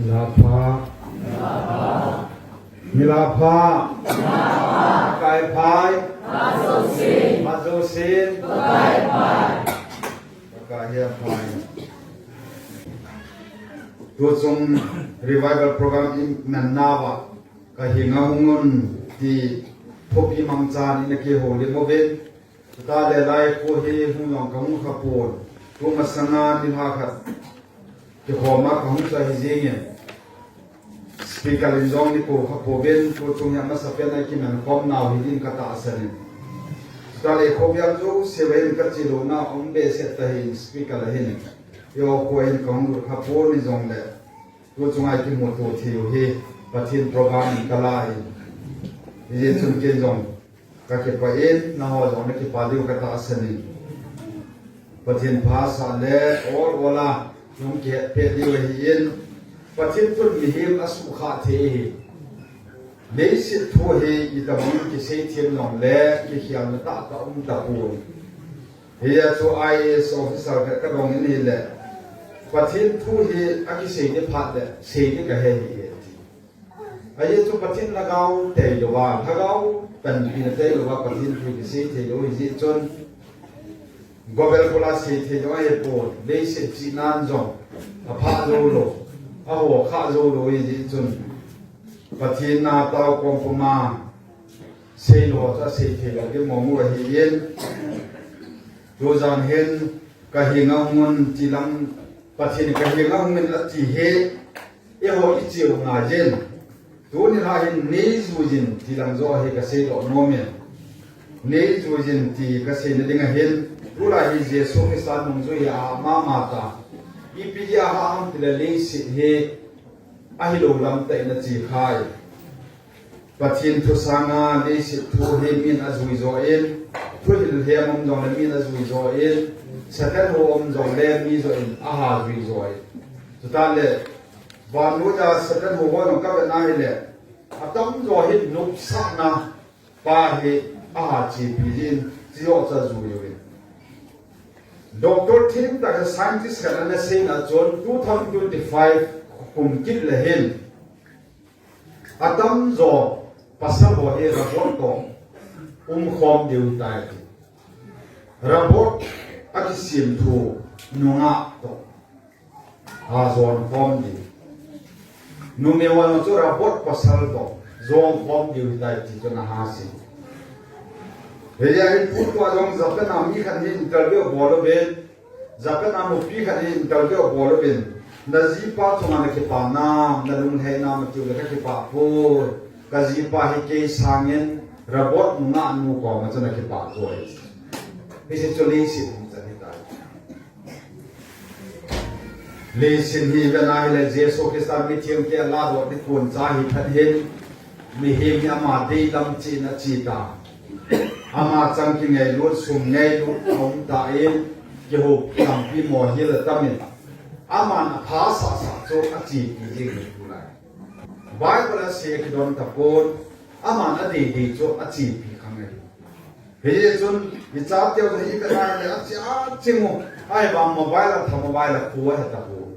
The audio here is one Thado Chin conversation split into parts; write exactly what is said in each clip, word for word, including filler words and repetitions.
Nilhah pha. Nilhah pha. Pakai pha. Pha jousen. Pakai hi apha. Tuchung revival program i manna uva, Ka hinga hung un ti thupi mangchan in akihoulim uvin. Tuta le lai khu hi hung jong kahung kha pon. Tu masanga nilhah khat kikhoma kahung sa hi jingin, speaker in jong nikho kha pouvin, tuchung hi amasapen a kimankhom nau hi din katahsan in. Tuta le khovel jouse uva hin kache louna um behseh tahin speaker a hin. Eiho khu hin kahung lut kha pon hijongle, tuchunga ikimuto thei u hi Pathen program in kala in. Hijeh chun ken jong kakipah in, nangho jong nakipah diu katahsan in. Pathen phasah le ol ol a hung kihetpeh diu ahin. Pathen thun mihem asuhkhah thei ahi. Leiset thu hi itobang kisei them jongle kikhelna tahtah um tapon. Hijeh chun I A S officer khat kadong in ahile, Pathen thu hi akisei ding phat le sei ding kahe ahi ati. Ajeh chu Pathen lhagao tailouva, lhagao panpina tailouva Pathen thu kisei theilou hijeh chun, gospel bula sei theilou ahipon, leiset chihnan jong aphah joulou, ahokhah joulou hijeh chun, Pathen natao kom puma seilou chu asei theilou ding mong u ahin. Tujan hin ka hinga hung un ti lang, Pathen ka hinga hung un ati hi eiho icheu ngaiyin. Tuni lha hin neijuiyin ti lang joh hi kaseidoh nomin. Neijuiyin ti kaseina ding ahin, tulai hi Jesu Christa nungjui hi ahah mama ta. Ipi dia ahah ham tile leiset hi ahilou lamtah in ache khai. Pathen thu sanga leiset thu hi min ajui joh in, thuhil hem um jongle min ajui joh in, Satan hou um jongle mi joh in aha jui joh in. Chutah le, vannoi a Satan hou ho jong kavet na hile, atamjo hin nopsahna pa hi aha chepi jin, chujoh chu ajui uvin. Doctor themtah khat, scientist khat in ana seina chun two thousand twenty-five kum kit le hin, atamjo pasal ho hi robot toh umkhom diu ahitai ti. Robot akisemthu nungah toh ajonkhom diu. Numei ho jong chu robot pasal toh jonkhom diu ahitai ti chu ana sei. Hijeh hin tutua jong Japan a mi khat in interview abol uvin, Japan a nupi khat in interview abol uvin, najipa chunga nakipah nam, nalunglhai nam atiu le kakipah poi. Kajipa hi kei sangin robot nungah nu koma chu nakipah poi. Hiche chu leiset hung chan ahitai. Leiset hi ivet na hile Jesu Christa mithengte aladoh ding koncha hi phat hin, mihem hi ama deilam cheh in ache ta. Ama chang kingailut, sum ngailut aum tan, kihou tampi mohil atamin, aman apha sahsah chu achepi jing ahi tulai. Bible a asei akidon tapon, aman adeidei chu achepi khang ahi. Hijeh chun, ichateu hi ivet na hile ache aching u, ahivang mobile a tha, mobile a khu ahe tapon.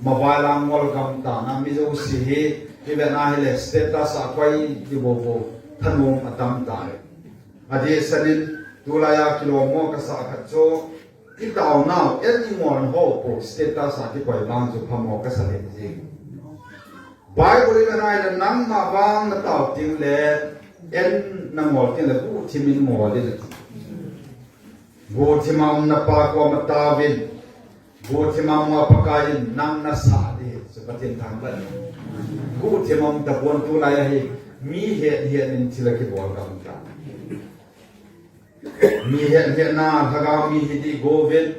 Mobile a ngol gam tan a mi jouse hi, ivet na hile status a koi ti bou bou thanom atam tai. Adehset in, tulai a kilom mo kasah khat chu, itaonau, en ingol ho po status a kikoi vang chu phamo kasa lheh jing. Bible in angai le nangma vang natao teng le, en nangol teng le, guhthim in ngol in ati. Guhthim a um napa koma taovin, guhthim a um a Pakai in nang nasah ding, chu Pathen thangvah in. Guhthim a um tapon tulai a hi, mi het het in thil akibol gam tai. Mi het het na, lhagao mi hi dih go uvin,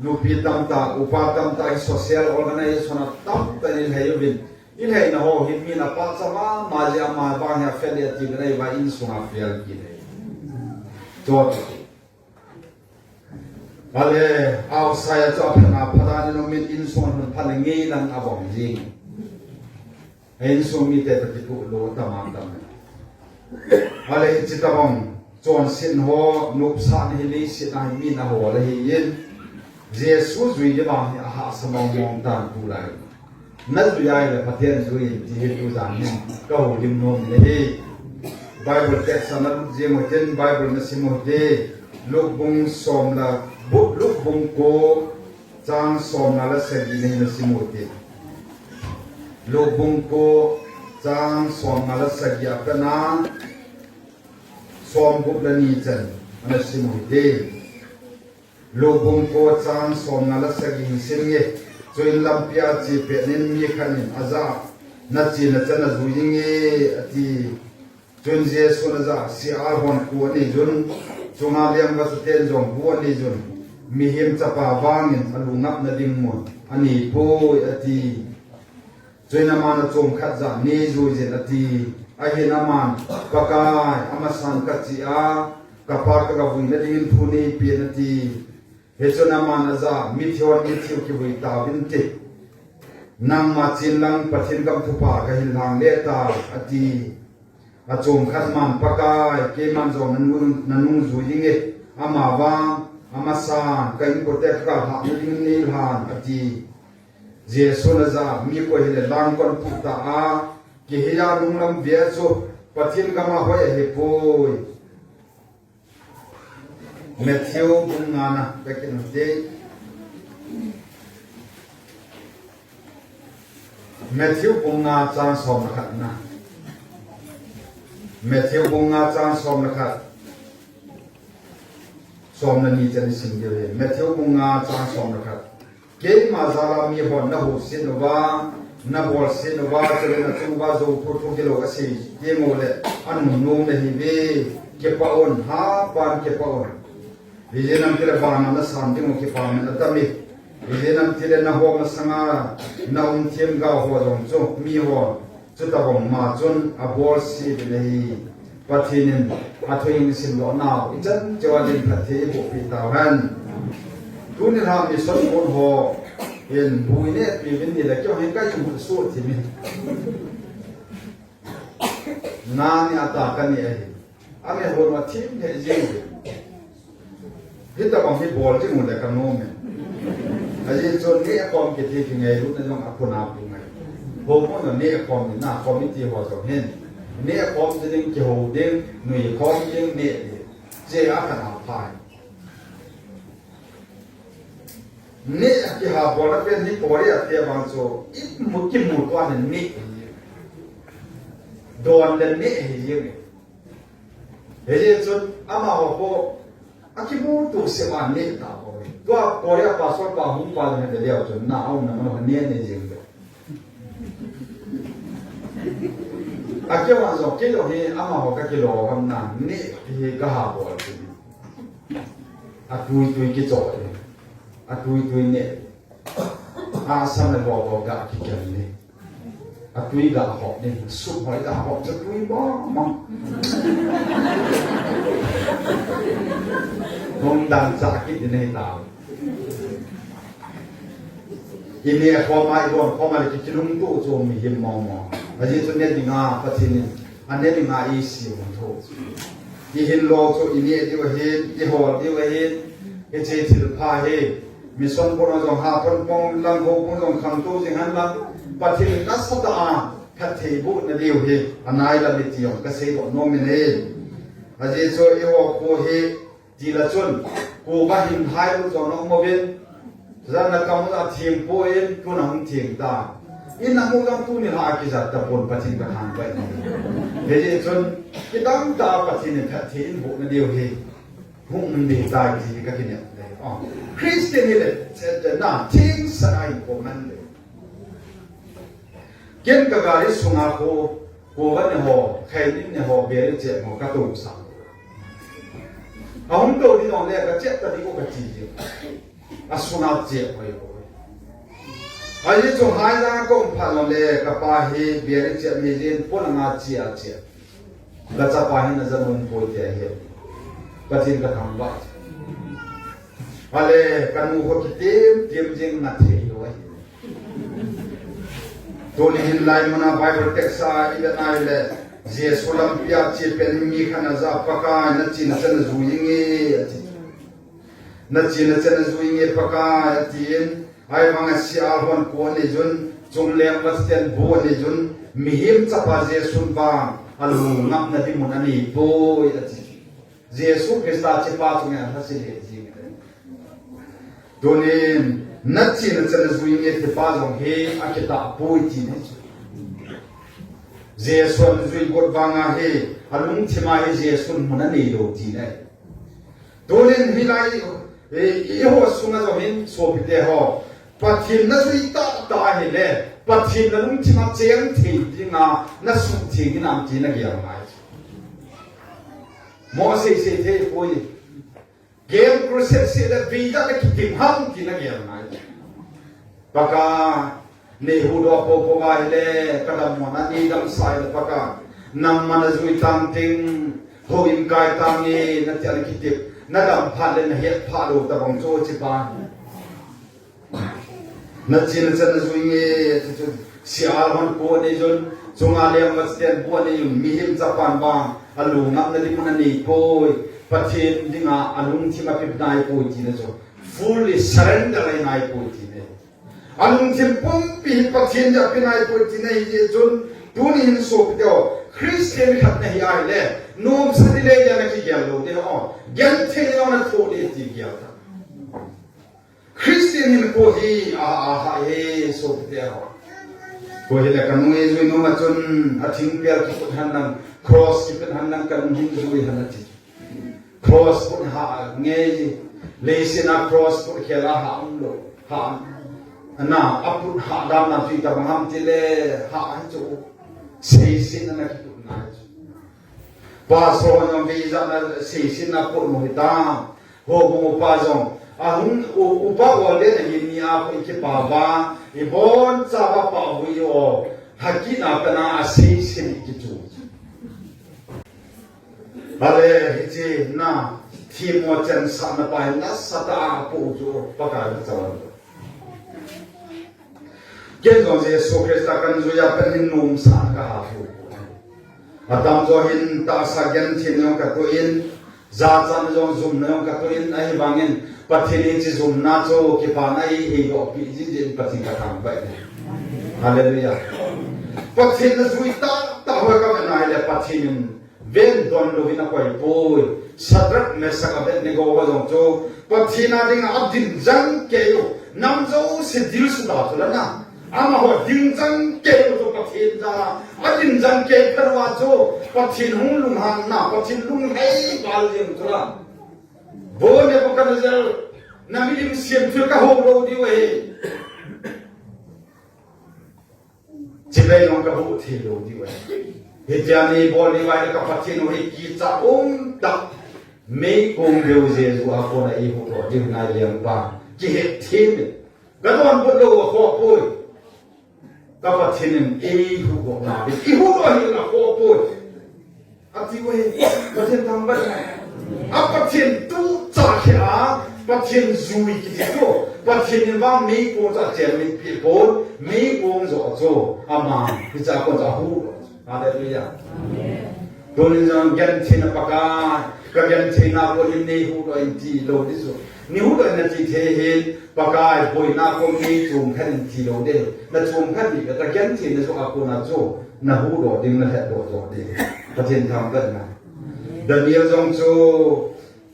nupi tamtah, upa tamtah hi social organization a tamtah in lhai uvin. Ilhaina ho hi min apachat mama jeh a ama vang hi afel e ati uvin ahi vang insunga fel kit ahi. Chua chu. Ale, outside a chu aphatna phat dan in um in, insung a lhun phat le ngeilang abom jing. A insung mite toh kitoh lou tama tam. Ale hiche tabang chonset ho, nopsahna hi leiset a hi min ahol ahin, Jesu jui ding vang hi ahahsa mong mong tan tulai. Najui ahile Pathen jui in ti hi tujan hin kahoulim nom in ahi. Bible text a nalut jeng utin, Bible nasim ute. Luke bung som le, bu-, Luke bung ko chang somnga le sagi nahin nasim ute. Luke bung ko chang somnga le sagi a pat a somgup le ni chan ana sim ute. Luke bung ko chang somnga le sagi hin sim nge. Chuin lampia che pet in mi khat in ajah a, nache nachan najui inge, ati. Chuin Jesun ajah a, sial hon kua nei un, chunga leng vasaten jong bu anei un, Mihem Chapa vangin alungap nading mun anei poi, ati. Chuin aman achom khat jah a, nei jui in, ati. Ahin aman, Pakai, amasan kache a, kapa kagavui nadingin thu neipen, ati. Hichun aman ajah a, mithi hon mithi u kivui tauvin te. Nangma chen lang Pathen gam thupha gahil lhang le ta, ati. Achom khat man, Pakai, keiman jong nanung, nanung jui inge, ama vang, amasan, ka inkote kagalhah nading nei lhan, ati. Jesun ajah a, mi koi hile lang kon puh ta a, kihei a nunglam ve chu, Pathen gam a hoi ahipoi. Matthew bung nga na, bekin ute. Matthew bung nga chang som le khat na. Matthew bung nga chang som le khat. Som le ni chan isim diu ahi. Matthew bung nga chang som le khat. Keima jal a mihon nahuhset uva, nabolset uva, chule nachung uva jou thotho gilou asei teng uleh, anungnom nahiuve, kipah un, hapan kipah un. Ijeh inem itile vana nasan ding u kipah man atam e. Ijeh inem itile nahom masanga naum themgao ho jong chu mihon chutobang ma chun abolse uvin ahi. Pathen in athuhing isimdoh nau ichan cheh uva lungphatthei eiboh peh tauhen. Tuni lha mission board hon bu inehpeh uvin nile keiho hin kaimut soh thim e. Nga ni ata kani ahi. Ame hon ma thim lheh jeng e. Hitobang hi bol jing uleh kanom e. Ajeh chu neh khom kiti kingailutna jong aphun a pu ngai. Houbung a neh khom ni na committee ho jong hin. Neh khom ding, kihou ding, nui khom ding, neh ding. Chea kana phai. Neh kiha bolna pen hi Korea te vang chu imu kimu tua neh. Don le neh hi jeng e. Hijeh chun amaho ho akimuto seh uva neh tapoi. Tua Korea pastor pa hung pa jong hete leu chun na aumna mun a neh neh jeng le. Akeu a jong kei jong hi amaho kakilo ham na neh hi kaha bol chu. Atui tui kichoh e. Atui tui neh. Asam le bo bo ga kikel ni. Atui ga hop ni, suhoi ga hop chu tui bo mong. Hung dang cha kit ni ta. Ineh khom a, idon khom a le ki, kilungto chu mihem mong mong. Ajeh chu neh dinga Pathen in aneh dinga eisem u ahi. Ihin lou chu ineh diu ahin, ihol diu ahin, hiche thilpha hi. Mission board a jong hapan pong lang houbung jong khangtou jing hen lang. Pathen in nasatah a phattheibohna diu hi anailam e ti jong kaseidoh nom in ahi. Ajeh chu eiho kho hi tile chun, kho kahin hai lut jong na um uvin. Jan na kam u atheng poi, tuna hung theng ta. Inam u jong tuni lha a kijat tapon Pathen kathangvah e. Hijeh chun, kidang tah a Pathen in phatthei eibohna diu hi hung um ding tai ti hi kakinep e. Christian hile, chete na, thengsa a inkho man le. Ken kagari sunga kho, kho va ne ho, khainin ne ho, beri chep ho, katou sa. Ahung tou ding jong le, kachep ta ding u kati ding. Asunga chep hoi hoi. Ajeh chu haija kong phat jong le, kapa hi beri chep ni jin, pon anga chia chep. Kachapa hin aja nom poi ti ahi. Pathen kathangvah. Ale, kanu ho kitem, tem jing na thei lou ahi. Tuni hin lai mun a Bible text a ivet na hile, Jesu lampi a che pet in mi khat in ajah a, Pakai, nache nachan najui inge, ati. Nache nachan najui inge Pakai, atin, ahivang a sial hon kua nei un, Chungleng Christian bu anei chun, mihem chapa Jesun vang alungngapna ding mun anei poi ati. Jesu Christa chepa chunga alhase lheh jing e. Tunin, nachena chan a jui nge tipa jong hi akitah poi tina chu. Jesu ana jui got vanga hi, alungthima hi Jesun mun anei lou tina. Tunin hilai, eh, eiho sunga jong hin sopite ho, Pathen najui tahtah ahile, Pathen nalungthima cheng thei dinga nasuhtheng hinam ti nagel ngai. Mo seisei thei poi. Game crusade se le veida le kitim ham ti nagel ngai. Pakai, neihuhdoh popo ahile, kadam mona neidamsah le Pakai, nangma najui tang ting, houin kai tange, natia le kitep, nadam phat le nahet phat lou tabang chu chepa. Nachena chan a jui nge, chu chu, Sial hon bu anei chun, Chungleng Christian bu anei chun, mihem chapan vang alungngapna ding mun anei poi, Pathen dinga alungthim apeh nai poi tina chu, fully surrender ahi nai poi tina. Alungthim pumpi hi Pathen dia apeh nai poi tina hijeh chun, tuni hin sopite ho, Christian khat nahi ahile, nomsa ding le dia nakigel lou ding o, genthei le nathoh ding ti gel ta. Christian hinkho hi a, a, a, hi sopite ho. Koi hile kanung eijui nom a chun, athingpel kiput henlang, cross kiput henlang kanung hin jui hen ati. Cross put ha ngei, leiset a cross put khel a ha umlou, ha um. Ana, aput ha dan na chu itabang ham tile, ha hi chu. Seiset na nakiput nai chu. Pastor jong veijat na seiset na put mo hitam. Houbung upa jong, ahung u-, upa ordain ahi ni a khu ikipa uva, ibonchauva pahvui o, hakit a pat a seiset ikichu. Ale, hiche na, themmo chensahna pa hi nasatah a apoh chu, Pakai na chawan. Ken jong Jesu Christa kanjui a pat hin nomsa kaha lhu. Atamjo hin tahsa genthei na jong katoh in, jachatna jong jumna jong katoh in, ahivangin Pathen in hiche jumna chu kipana eiheidoh peh jing jeh in Pathen kathangvah e. Hallelujah. Pathen najui tahtah ho kavet na hile Pathen in ven donlouvin akoi poi. Shadrach, Meshach, Abednego ho jong chu Pathen a dinga ading jeng kei u. Nam jouse dil suh ta chu la na. Amaho ding jeng kei u chu Pathen jal a. Ading jeng kei phat uva chu Pathen hung lunghan na, Pathen lunglhai val jeng chu la. Bo Nebuchadnezzar, na milim semthil kahou lou diu ahi. Chibai jong kaboh thei lou diu ahi. Hitia neibol diu ahile ka Pathen u hi kicha umtah. Meikong beu Jesu a kona eihuhdoh diu nai lengpa. Kihet thei me. Kadonbut lou akhoh poi. Ka Pathen in eihuhdoh nau hi, eihuhdoh hel akhoh poi. Ati uve, Pathen thangvah e. A Pathen tucha khel a, Pathen jui kiti chu, Pathen in vang meikong cha chen min pi pon, meikong jo chu, ama, hicha kon cha hu. Hallelujah. Amen. Tunin jong gentheina Pakai, ka gentheina kon in neihuhdoh in tilou ding chu. Neihuhdoh in nati thei hin, Pakai, boina kom neichom khen in tilou ding. Nachom khen ding, ka gentheina jong a kona chu, nahuhdoh ding, nalhatdoh doh ding. Pathen thangvah e. Daniel jong chu,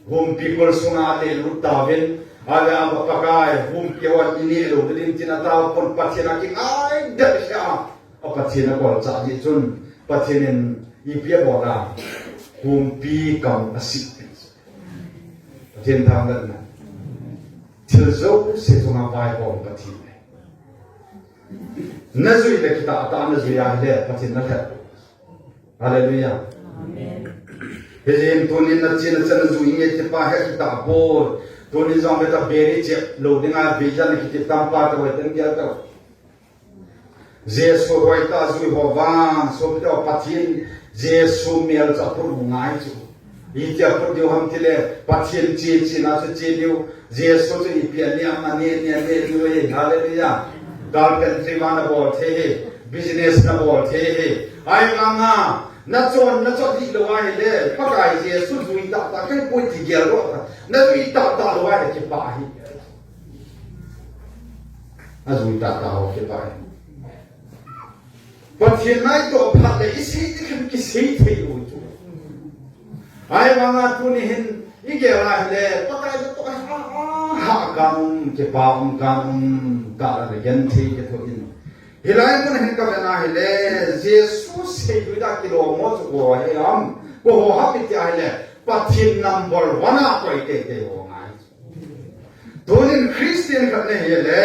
humpi kol sunga alelut tauvin, ale ama Pakai, humpi hon ineh lou ding tin atao pon Pathen a kingaidam a. A Pathen a kolchah jeh chun, Pathen in ipi abol a, humpi kam asih. Pathen thangvah e. Thil jouse chunga vaihom Pathen e. Najui le kitah tah najui ahile, Pathen nalhat. Hallelujah. Amen. Hijeh in tunin nachena chan a jui nge tipa hi akitah poi. Tunin jong beta beri chep lou dinga vision kiti tampa toh ve ten gel toh. Jesu hoitah jui ho vang, sopite ho Pathen, Jesu mel chu aphut u ngai chu. Itia phut diu ham tile, Pathen che chena chu che diu, Jesu chu ipi aneh, aneh, aneh, aneh diu ahi, hallelujah. Carpentry vang nabol thei hi, business nabol thei hi. Ahivanga, nachon, nachot dihlou ahile, Pakai Jesu jui tahtah kei poi ti gel lou ta. Najui tahtah lou ahile kipah ahi. Ajui tahtah ho kipah ahi. Pathen natoh phat le isei ding khat kisei thei lou chu. Ahivanga tuni hin igel a hile, Pakai natoh ha, ha, ha kaum, kipa um kaum, tah le genthei kithoh in. Hilai mun hin kavet a hile, Jesu seilui a kilom ho chu koi ham, koi ho ham iti a hile, Pathen number one a koi teitei ho ngai. Tunin Christian khat nahi le,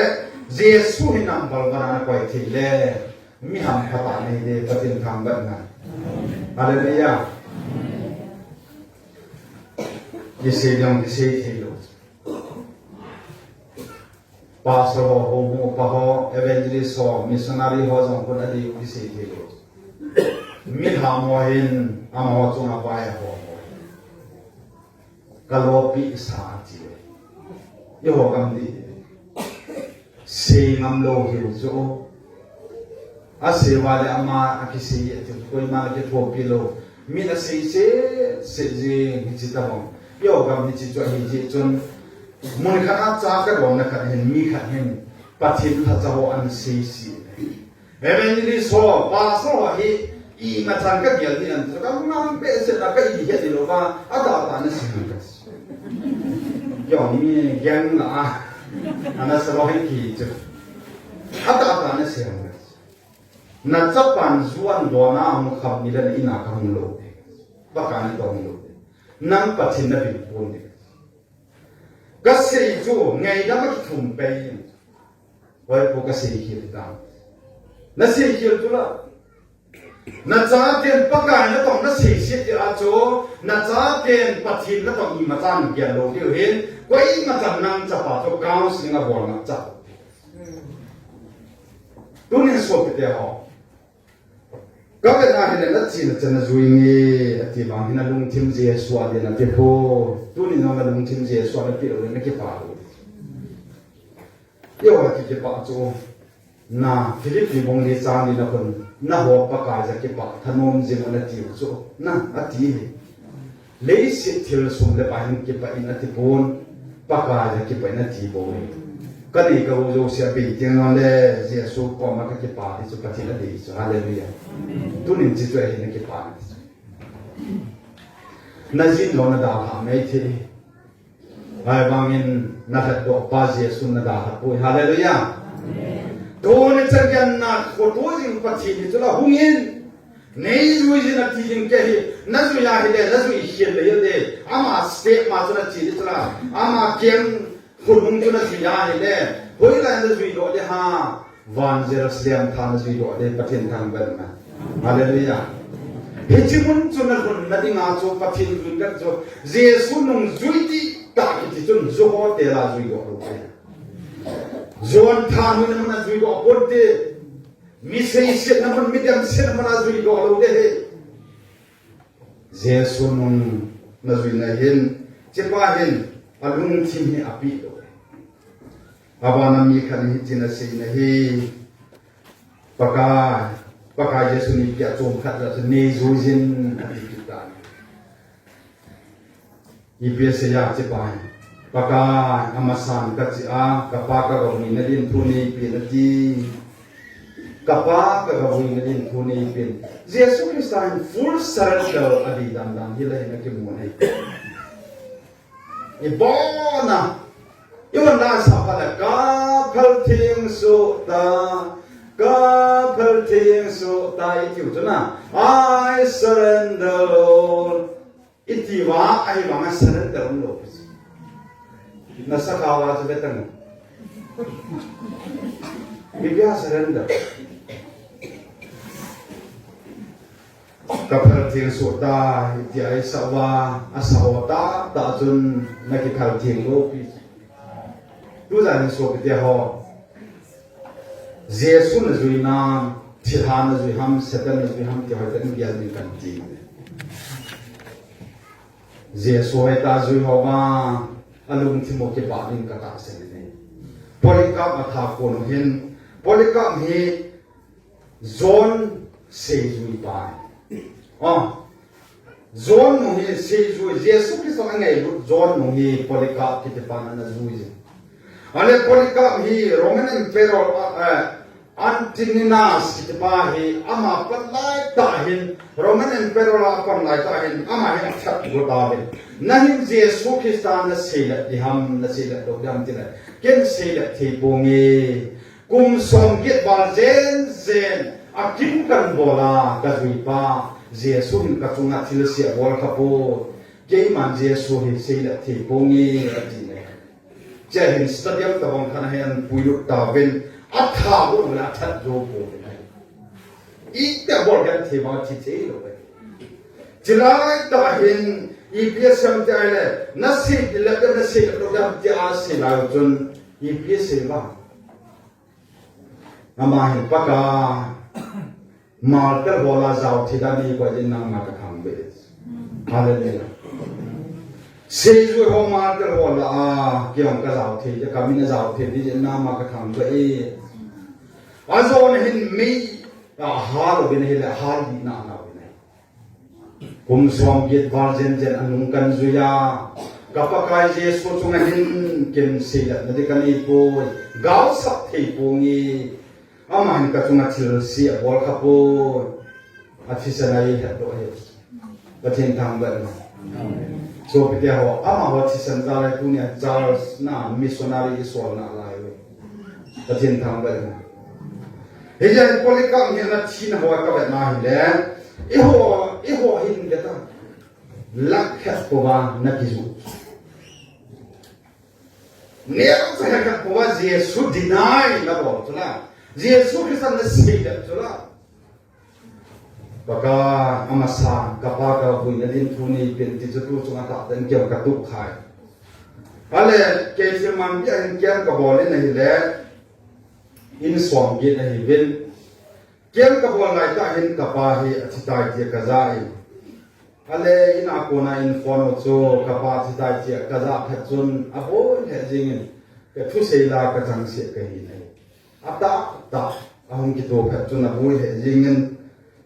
Jesu hi number one a nakoi thei le, mi hampha tah nahi ding, Pathen thangvah in. Hallelujah. Kisei jong kisei thei lou. Pastor ho, houbung upa ho, evangelist ho, missionary ho jong khun adih kisei thei lou. Mi ham ho hin, amaho chunga pai ho. Ka lopi sa ti. Eiho gam dih. Sei ngam lou hiu chu. Asei uva le ama akisei e ti koima le kithopi lou. Min asei sese jing hiche tabang. Eiho gam hiche chu ahi jeh chun. Mun khat a cha kadonna khat hin mi khat hin Pathen lhacha ho ahin seise. Evangelist ho, pastor ho hi, imachan kagel ding ham, kalunghang behseh a ka idih het lou va, atahtah nasei ham. Jong mi gel na a, ana sa lou hen kichu. Atahtah nasei ham. Nachapan juan dona hung kham ni le na in a kahung lou ding. Pakai natoh hung lou ding. Nang Pathen nabeng pon ding. Kasei chu ngaidam a kithum pei. Hoi pu kasei khel ta. Nasei khel chu la. Nachaten Pakai natoh nasei se ti a chu, nachaten Pathen natoh imachan gel lou diu hin, koimachan nang chapa chu counseling abol ngap cha. Tunin sopite ho. Kavet a hile nachena chan najui nge, ati vang hin nalungthim Jesu a ding nati poi. Tunin nalungthim Jesu a napeh lou le nakipa lou. Eiho kikipah chu. Na Philippi bung li chang li na khun, nahop Pakai jeh a kipah thanom jing un atiu chu. Na, ati hi. Leiset thil sum le pai hin kipah in ati pon, Pakai jeh a kipah in ati bou hi. Kanei kagou jouse abei teng le, Jesu koma kakipah ti chu Pathen adei chu. Hallelujah. Tunin hichu ahi nakipah. Najin lou nadalhah mai thei. Ahivangin nalhatdoh pa Jesu nadalhah poi. Hallelujah. Tuni chan geiya nakhoto jing Pathen hi chu la hung in. Neijui jin ati jing kei hi, najui a hile, najui khel le hile. Ama step ma chu nache ding chu la. Ama keng khonung chu najui a hile. Hoilai najui doh ding ham. Van Jerusalem tha najui doh ding, Pathen thangvah in. Hallelujah. Hiche mun chu nalhun nading a chu Pathen jui ding chu. Jesu nungjui dihtah kiti chun ju ho tel a jui doh lou ding. Jon thanhoina mun a jui doh ponte. Mi seisetna mun, mi demsetna mun a jui doh lou ding ahi. Jesu nung najui na hin, hichepa hin, alungthim hi apeh lou. Abana mi khat in hitin asei na hi, Pakai, Pakai Jesu in ipi achom khat jeh chun neijui jin, ati kit tan. Ipi asei a hichepa hin. Pakai, amasan kache a, kapa kagavui na din thu neipen ati. Kapa kagavui na din thu neipen. Jesu Christa hin full surrender adei dan dan hi la hin akimu ahi. Ibon a. Ibon a sa pha la kaphal theng soh ta. Kaphal theng soh ta itiu chu na. I surrender, Lord. Iti uva, ahivanga surrender um lou pi chu. Nasakha uva chu ve tan. Ipi a surrender. Kaphal theng soh ta, iti a isah uva, asah ho tah tah chun nakiphal theng lou pi chu. Tujan in sopite ho. Jesu najui nam, thilha najui ham, Satan najui ham, ti hoitah in gel ding kan ti. Jesu hoitah jui ho vang, alungthim u kipah ding katahsan e. Polycarp atha kon u hin, Polycarp hi John seijui pa. Ah, John nung hi seijui, Jesu Christa angailut John nung hi Polycarp kiti pan ana jui jin. Ahile Polycarp hi Roman Emperor, ah, eh, Antoninus kitipa hi ama pat laitah hin, Roman Emperor a pat laitah hin ama hi athat got tauvin. Nangin Jesu Christa naseilet diham, naseilet lou diham tile, ken seilet thei ponge. Kum somget val jenjen a kimkan bola kajuipa Jesu hin kachunga thilse abol khapoi. Keiman Jesu hi seilet thei ponge, ati ne. Chea hin stadium tabang khat a hin puilut tauvin, athat got uvin athat jou pouvin ahi. Iti bol genthei vang thi thei lou ahi. Chulaitah hin ipi asei em tile, naseilet diham, naseilet lou diham tia asei lai uchun, ipi asei em? Ama hin, Pakai, martyr ho lah a jao thei dan nei koi jin nangma kathangvah e. Hallelujah. Seijui ho martyr ho lah a, kei jong kajao thei, kamin ajao thei ding jin nangma kathangvah e. Ajona hin mei, ahal uvin ahile, ahal ding nana uvin ahi. Kum somget val jenjen anung kanjui a, ka Pakai Jesu chunga hin ken seilet nading kanei poi, gaosap thei ponge. Ama hin kachunga thilse abol khapoi. Athisan a eihetdoh ahi. Pathen thangvah in. Sopite ho, amaho thisan jal ahi tunia Charles na missionary isol nalai uve. Pathen thangvah in. Hijeh a Polycarp hi ana thina ho kavet na hile, eiho, eiho hin kati, lakh khat pouva nakiju. Neocha khat pouva Jesu deny nabol chu la, Jesu Christa naseilet chu la. Pakai, amasan, kapa kavui nading thu neipeh in ti chu tu chunga tahtah in ken katup khai. Ale, kei thil manpi a hin ken kabol in ahile, in somget ahiuvin. Ken kabol laitah hin kapa hi athitai tia kaja in. Ale, in a kona in phone u chu kapa athitai tia kaja phat chun aboi lheh jengin, kathusei la kachangseh kahi nai. Atahtah ahung kitoh phat chun aboi lheh jengin.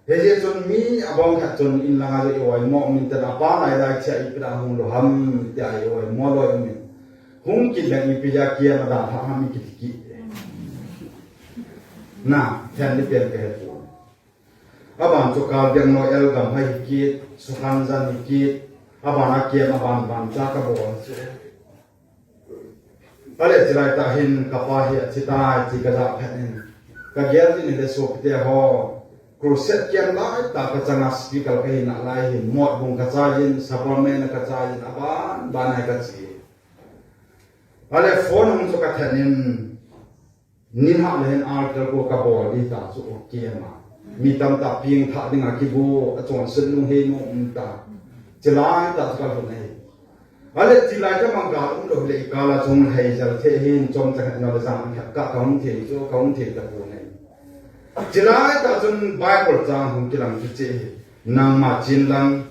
Hijeh chun mi abang khat chun in langa jong i-oimo um inte, apa lai lai thia ipi dia hung lou ham tia i-oimo lou um in. Hung kit leng ipi dia kiam adalhah ham ikiti kit. Na, thei ni pen kahe poi. Aban chu Karbi Anglong L gam hai hi kit, Sukhanjan hi kit, aban a kiam aban ban cha kabol chu. Ale, chulai tah hin kapa hi athitai ti kaja phat in, kagel in ahile sopite ho, crusade kiam lai tah kachanga speaker kahi nalai hin, Motbung kachai in, Sabarmati kachai in, aban ban a kache. Ale, phone hung chu kathen in, nilhah le hin altar call kabol ding tah chu, okay ma. Mi tamtah pengthah dinga kigo, achonset lungheina um tah. Chulai tah chu kalhun ahi. Ale, chulai tah manggal umlou le ikal a chun hei jal thei hin, chomcha khat nole jang khat ka, kahung thei chu, kahung thei tapon ahi. Chulai tah chun Bible chang hung kilang chu che hi. Nangma chen lang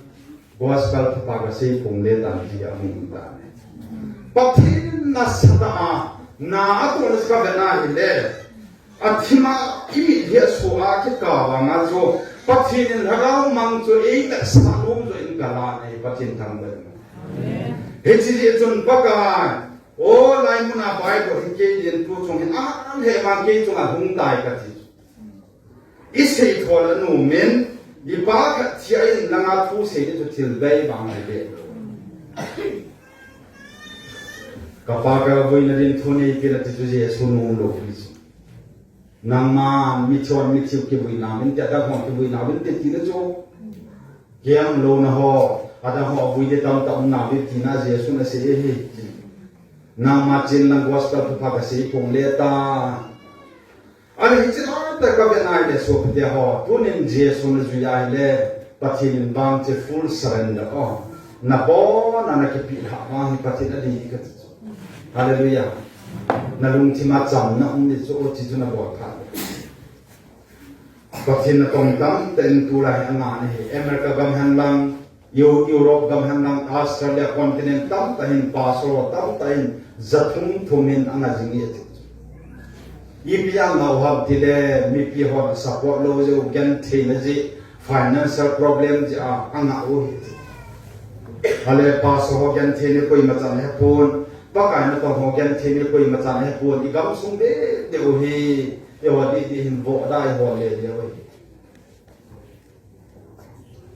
gospel thupha kasei pongle tan ti ahung um tan ahi. Pathen nasatah a, na atoh nasa kavet na hile, athima imit hi asoh a kikah vanga chu, Pathen in lhagao mang chu eivetsah nom joh in kalah ahi, Pathen thangvah in. Hiche jeh chun Pakai, o, lai muna Bible hi kei din tu chung hin ahan he vang kei chunga hung tai kati. Isei thol anom in, ipa khat thia in langa thu sei ding chu thil bei vang ahi ve. Kapa kavui nading thu neipeh in ati chu Jesu nom lou hi chu. Nangma mithiu mithiu kivui nauvin te, adang ho kivui nauvin te tina chu. Kiam louna ho, adang ho avui ding tamtah um nauvin tina Jesun asei ahi. Nangma chen lang gospel thupha kasei pongle tan. Ahin hiche tah kavet na hile sopite ho, tunin Jesu najui ahile, Pathen in vang che full surrender o. Nabon a nakipeh lhah vang hi Pathen adei kati chu. Hallelujah. Nalungthim a chamna um ding chu o ti chu nabol phat. Pathen natong tamtah in tulai hi anga nahi. America gam hen lang, Eu-, Europe gam hen lang, Australia continent tamtah hin pastor tamtah hin, ja thum thum hin anga jing e ati. Ipi anga u ham tile, mipi hon support lou jeh u, gentheina jeh, financial problem jeh a anga u ahi. Ale pastor ho gentheina koima chan ahepon, Pakai natong ho gentheina koima chan ahepon, i gamsung deh deh u hi. Eiho didi hin voh dai ho le le oi.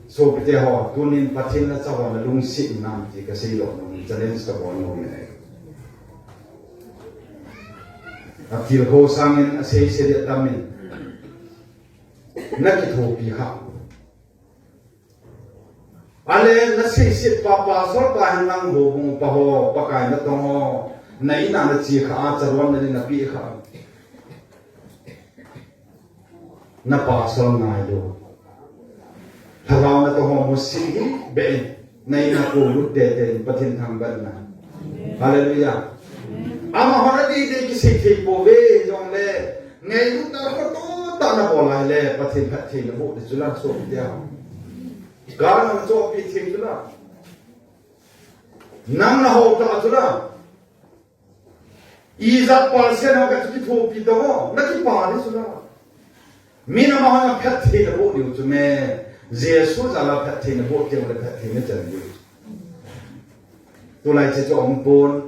Sopite ho, tunin Pathen na cha ho na lungset nam ti kasei lou nom, challenge kabol nom e. Atilkhou sangin asei sei dia tamin. Nakithopi kha. Ale nasei sei pa, pastor pa hin lang ho bung pa ho, Pakai natong ho, na in a nache kha, a charon na napi kha. Na pastor ngai lou. Lhagao natong ho musit hi be in, na in a ko lut tete in Pathen thangvah na. Hallelujah. Amaho na didi kisei thei pouve jongle, ngailutna khoto tah na bol a ahile, Pathen phatthei naboh ding chu la, sopite ho. Gal nachohpi thei chu la. Nang naho tah chu la. Ijat percent ho kakithopi tao, nakipa ding chu la. Min amaho na phatthei naboh diu chu me. Jesu jal a phatthei naboh teng le phatthei nachan diu. Tulai che chu aum pon.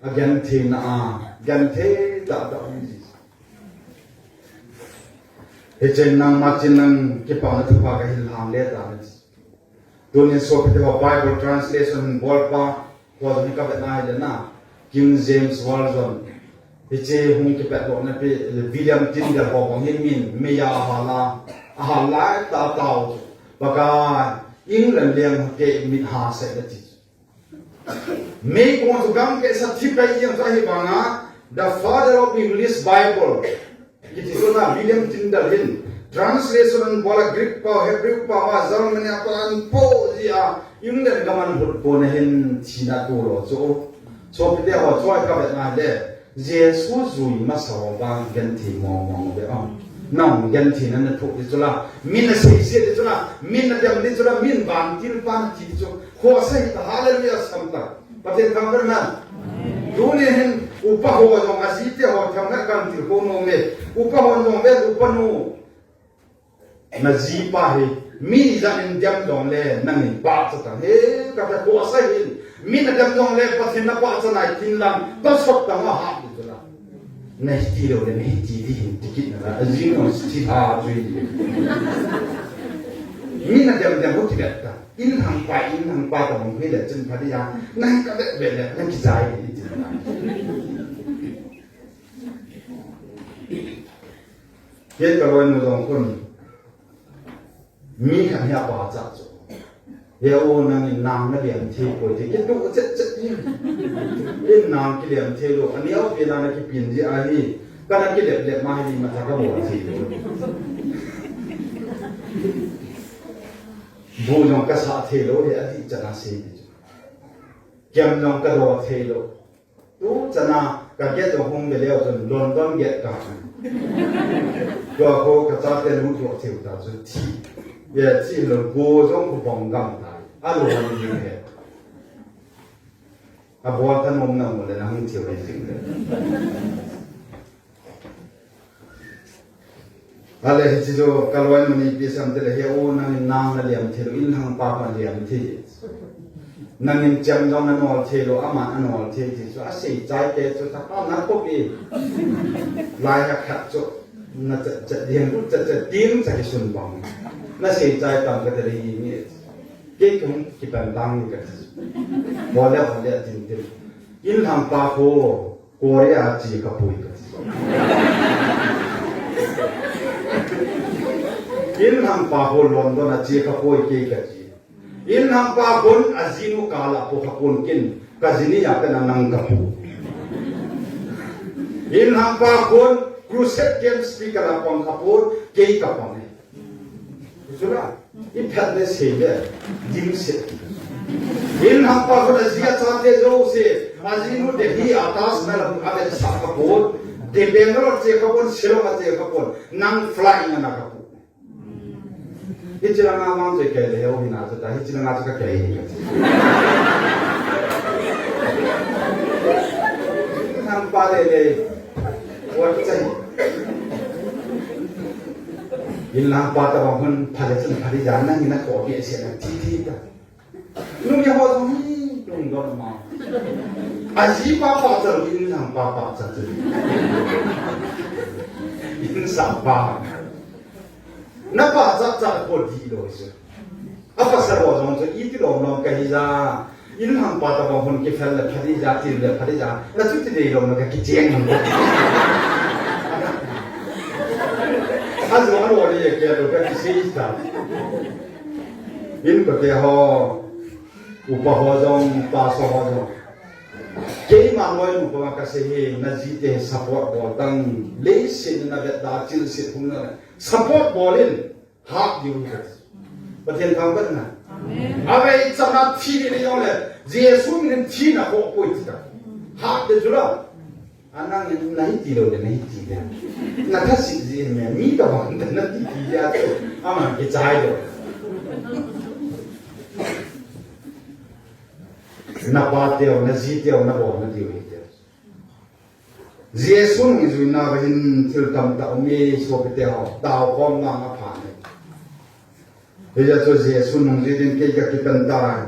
Agentheina a, genthei tahtah um ji. Hichen nangma chin nang kipana thupha kahin lhang le ta. Tunin sopite ho, Bible translation bolpa ho jong hi kavet na ahile na, King James Version. Hiche hung kipat lou na pi, William Tyndale ho bang hin min, meiya ahal a, ahal lai tahtah u. Pakai, England leng ho kei mit hahsa na ti. Meikong chu gam kehsa thi pai jeng chu ahi vanga, the father of English Bible. Kiti chu na William Tyndale hin translation abol a Greek pao, Hebrew pao a, Germany a pao a ahin po ji a, England gam a ahin lut kon a hin thina tol lou chu. Sopite ho, chua kavet na le. Jesu jui masa ho vang genthei mong mong ve am. Nang gentheina nathoh ding chu la, min nasei sei ding chu la, min nadem ding chu la, min vantil pa nati ding chu. Khohsah hita, hallelujah, sam ta. Pathen thangvah na. Tuni hin, upa ho jong, ajite ho, thangvah kan tilkhou nom e. Upa ho jong ve, upa nu. Najipa hi, mi ijat in dem jongle, nangin pachat tang. He, kati khohsah hin, mi nadem jongle, Pathen napachat nai tin lang, pasot tang a hah ding chu la. Nahi ti lou le, nahi ti ding hin, ti kit na la, ajing jong thi tha chu hi. Mi nadem dem ho ti vet ta. Inlhangpa, inlhangpa ta bang hi le, chun pha ding a, nahi kavet vet le, nakijai ding ti na. Hiche kaloinu jong khun, mi khat hi apachat chu. He o, nangin nang nalem thei poi ti, kituh chet chet hi. In nang kilem thei lou, aneo pen a nakipin ji ahi, kana kilep lep ma hi di matha kabol thei lou. Bu jong kasah thei lou, he adih chan a sei di chu. Kem jong kado thei lou. Tu chana ka gate jong hung be leu chun London gate ka hung. Tua ko ka chate lut lou thei u ta chu thi. Ye thi lou ko jong ko bong gam ta. A lo ni he. A bol tha nom na mo le na hung thi u le thi le. Ale hiche chu kaloinu nipi sam te le, he o, nangin nang nalem thei lou, inlhangpa khat lem thei. Nangin chem jong nanol thei lou, aman anol thei ti chu, asei chai te chu, tha pa na ko pi. Lai ha khat chu, na chat chat ding, chat chat ding, chat kisun bang. Nasei chai tam kate le hi ni. Kei kong kipan bang ni kati. Bole, bole, tin tin. Inlhangpa ko. Korea a che kapoi kati. Inlhangpa ho London a che kapoi kei kati. Inlhangpa hon ajinu kal a po kapon kin, kajinu a pen a nang kapo. Inlhangpa hon crusade camp speaker a pang kapon, kei kapang e. Sura, i phat le sei le, dim se. Inlhangpa hon aji achate jouse, ajinu Delhi a Taj Mahal a avetsah kapon, Delhi Bangalore che kapon, Shillong a che kapon, nang flying a na kapon. Hiche langa mang che kei le heu hina chu ta, hiche langa chu kakei hi. Inlhangpa le le, what say? Inlhangpa tabang hon pha le chun pha ding jan nangin nakhoh behseh na ti ti ta. Numei ho jong hi lungdon ma. Ajipa pachat lou, inlhangpa pachat lou. Insung pa. Napa cha cha ko di lo se. Apa sa ro jong cho iti lo no ka hi ja. In hang pa ta ba hon ke fel le phadi ja ti le phadi ja. Na chu ti de lo no ka ki jeng no. Ajo alo le ke lo ka ki si ta. In ko te ho. Upa ho jong, pastor ho jong. Keima loi nu pa ka se he, na ji te support bol tang, leiset na vet da chil se hung na support bol in, hat diu ka. Pathen thangvah na. Amen. Ave chana thi ni yong le, Jesu min thi na ko ko ti ta. Hat de jula. Anang in nahi ti lo de, nahi ti de. Na tha si ji me, mi ka bang de, na ti ti de a tu. Ama ke chai lo. Na pa teu, na ji teu, na bo, na diu hi teu. Jesu nung i jui na va hin thil tam ta um e, so pe teu, tau kom na ma pha ne. Hijeh chun Jesu nung ji din kei ka kipan tai.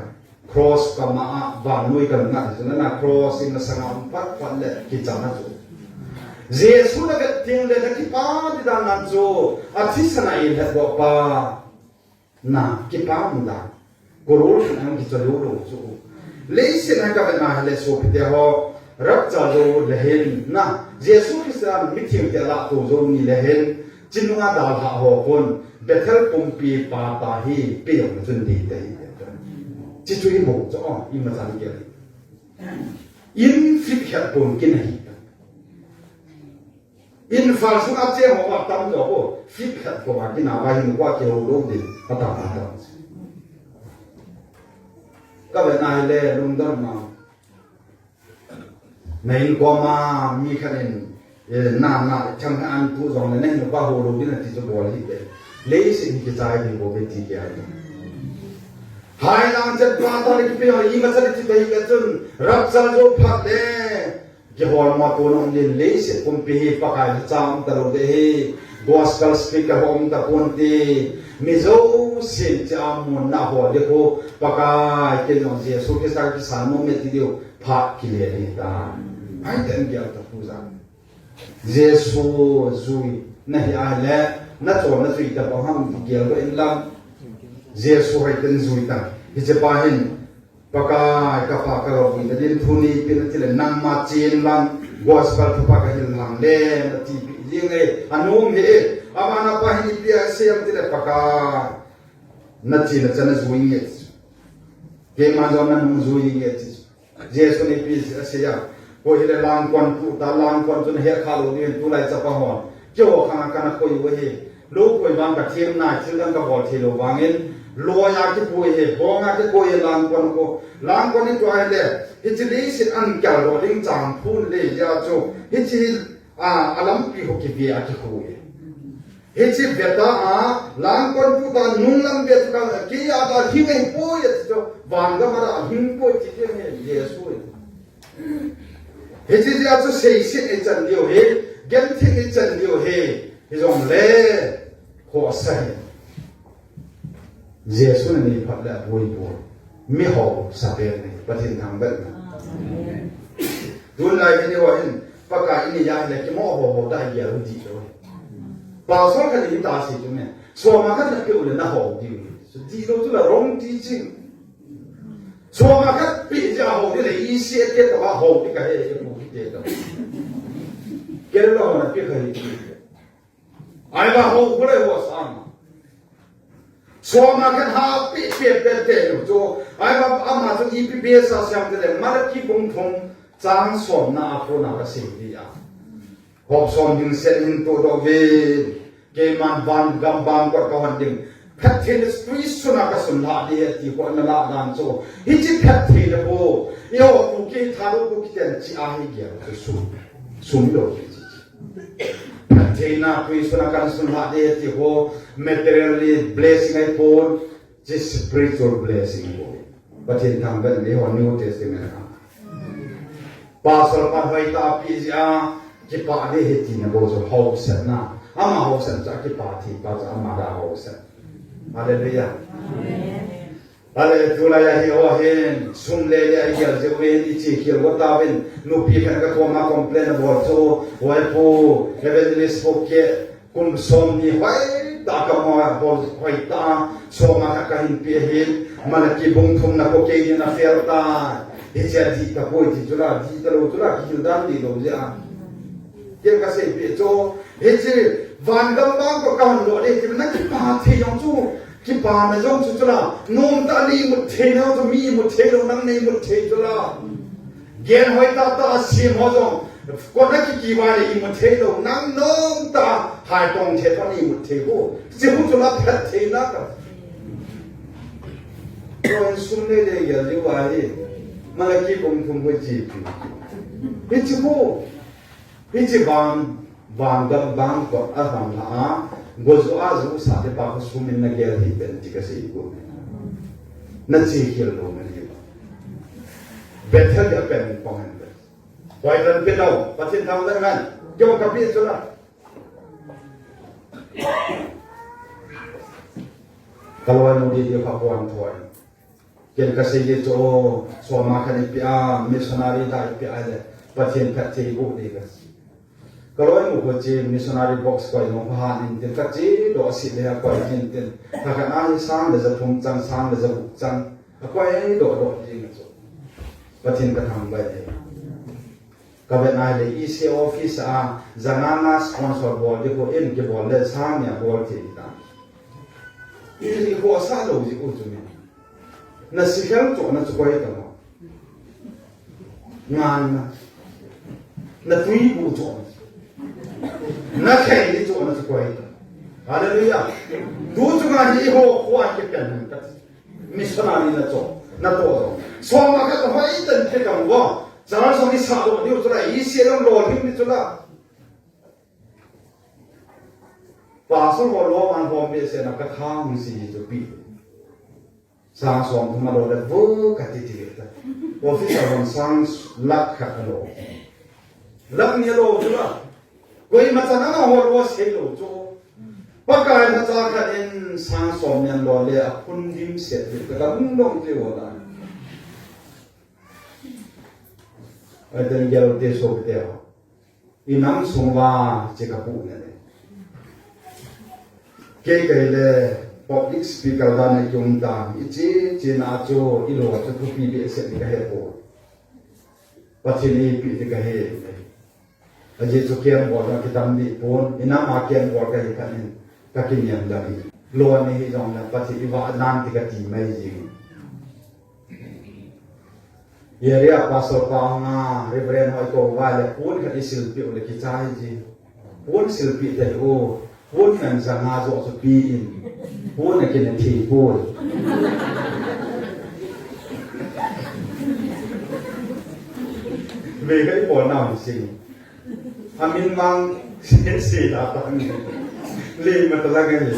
Cross kama a vannoi kan ngah chu na cross in na sanga um pat pat le kichana chu. Jesu na vet ting le na kipa di dan nan chu. A thisan a i lhet doh pa. Na kipa mu dan. Korul khan ang kicha lo lo chu. Leiset a ka vet na le so pe teu. Rapture jou le hin na, Jesu Christa mithi te la to jou ni le hin, chinunga dalha ho kon, Bethel pumpi pa ta hi, pe yong chun di te hi. Chi chu hi mo cho, i ma chan ke. In fit khat pon kin hi. In fal sung a che ho ba tam jo ko, fit khat ko ba kin a ba hin kwa ke ho lo di, ata ata. Ka vet na le lungdam ma. Na in koma mi khat in, eh, na, na, chang an tu jong le, na in pa ho lo din ti chu bol hi te. Leiset hi kichai ding bou ve ti ke ai. Hai lang chet pa ta le kipe ho, i ma chet ti te hi ke chun, rapture jou phat le. Kihol mo tu nong din leiset pumpi hi Pakai hi chang ta lo de hi. Gospel speaker hom ta pon ti. Mi jousen cha mun na ho de ko. Pakai ke jong Jesu Christa kisan mo me ti diu. Phat kile ni ta. Ai ten gel ta pu ja. Jesu jui na hi ai le, na chon na jui ta pa ham ti gel ba in lam. Jesu hai ten jui ta. Hi che pa hin, Pakai ka pa ka lo jui ta din thu ni pi na ti le nangma chin lam gospel thu pa ka hin lang le na ti pi jing e. Anum he, ama na pa hin pi a siam ti le Pakai. Na chin na chan na jui nge. Keima jong na nung jui nge ti. Jesu ni pi a sia. Ko hi le lang kon pu ta lang kon chun he kha lo ni tu lai cha pa hon. Kio khang a kana koi u hi. Lo koi vang ka thiem nai thil dang ka bol thei lo vangin. Lo ya ki pui hi. Bong a ki koi lang kon ko. Lang kon ni tu ai le. Hi chi li si an kal lo ding chang phun le ya chu. Hi chi a, a lampi ho ki ve a ki hu hi. Hichi veta a, lang kon pu ta nung lam ve tu ka, ki a ta hing ei poi a ti to, van ga ma ra hing poi ti ti he, Jesu e. Hichi ti a chu sei si ei chan diu he, gen thi ei chan diu he, hi jong le, ho sa he. Jesu na ni phat le a boi boi. Mi ho sa pe ni, Pathen thang bet na. Tun lai ni ho hin, Pakai ni ya le ki mo ho ho da ya ru di lo. Pastor khat ni ta si tu me. Soma khat na pe u le na ho di u. So di lo tu la wrong teaching. Soma khat pe ja ho di le i si e te ta ho di ka he e pu ki te ta. Ke lo na pe ka he. Ai ba ho ko le ho sa ma. Soma khat ha pe pe pe te lo chu. Ai ba ama chu i pi be sa siam te le Malaki bung thum chang som na a ko na ka sei di a. Hop som ding sen hin to do ve. Keiman van gam bang ko ka hon ding. Phat thei le tui suna ka sun la di he ti ko na la dan chu. Hi chi phat thei le bo. Yo ku ki tha lo ku ki ten chi a hi ge chu sun. Sun lo ki chi. Phat theina tui suna kan sun la di he ti ko materially blessing ai pon. Chi spiritual blessing ko. Pathen thang ben le ho New Testament a. Pastor pa hoi ta pi ji a, kipa de he ti na bo jo ho sen na. Ama ho sen cha kipa thi pa cha ama da ho sen. Hallelujah. Amen. Ale tu la ya hi ho hin, sum le le ai gel je wen i chi khel wa ta wen, nu pi khan ka ko ma complain bo chu, wai pu, evangelist po ke, Kum som ni hoitah a ka mo hol hoitah a, som a khat ka hin pe ahin, Malaki bung thum na ko kei ni na fel ta. Hiche a dih tapoi ti chu la, dih talou chu la, kihil dan dih lou jeh a. Ken ka seipeh chu, hiche van gam bang ko ka hon doh ding ti na kipa thei jong chu, kipana jong chu chu la, nom tah a nei imut thei na chu mi imut thei lou, nang nei imut thei chu la. Gen hoitah tah a sem ho jong, kona kikiva le imut thei lou, nang nom tah a haitong thei tah a nei imut thei ho. Hiche hu chu la phat thei na ka. Ko insung le le ya liu ahi. Malaki bung thum ko ji pi. Hiche hu. Hiche van, van gam bang ko a van la a, go jo a jo sa te pa ko sum in na gel hi pen ti ka sei ko. Na chi khel lou na ni ba. Bethel ya pen pong hen be. Koi tan pe lou, Pathen thangvah hen. Kyo ka pi chu la. Ka loi nu di di pha pon thoi. Ken ka sei le chu, som a khat i pe a, missionary da i pe a le, Pathen phatthei boh ding ka. Ka loi nu ko che missionary box koi jong pha han in tin ka che doh a si le koi hin tin. Ka khan a hi sang le ja thum chang, sang le ja guk chang. A koi doh doh ding chu. Pathen ka thangvah e. Ka vet nai le E C office a, ja nga nga sponsor bol di ko in kibol le sang nia bol thei ta. I, i khosa lou ji u chu mi. Na sikhel chohna chu koi ta mo. Ngan na. Na tui bu chohna. Na khei ni chohna chu koi ta. Hallelujah. Tu chu nga hi ho khua ke pen ta. Missionary na cho, na to to. Som a khat hoi tan te kam go. Chara som ni sa do diu chu la, i se long lo him ni chu la. Pastor ho lo man hom be se na ka thang si chu pi. Sang som thum a lo le vo ka ti ti ta. Officer hon sang lakh khat a lo. Lakh ni a lo chu la. Koima chan a ho lo sei lo chu. Pakai lhacha khat in sang som ni a lo le a phun dim set ti ka dong dong ti ho la. Ai ten gel te so te ho. I nam sung uva che ka pu ne le. Kei kei le public speaker dan a kium ta, i che che na chu, i lo chu thupi behseh ni ka he poi. Pathen in eipeh ti ka he. Ajeh chu ken bol na kidam dih pon, i nam a ken bol ka hi khat in. Ka kiniam dam hi. Lo ni hi jong le Pathen i vah nan ti ka ti mai jing. Area pastor pa nga Reverend hoi ko va le pon khat i silpeh u le kichai ji. Pon silpeh te u. Pon man ja nga jo chu pi in. Pon a kin a thi pon. Ve ka i pon na sing. Amin mang sen se da ta ni. Lei ma ta la ngai.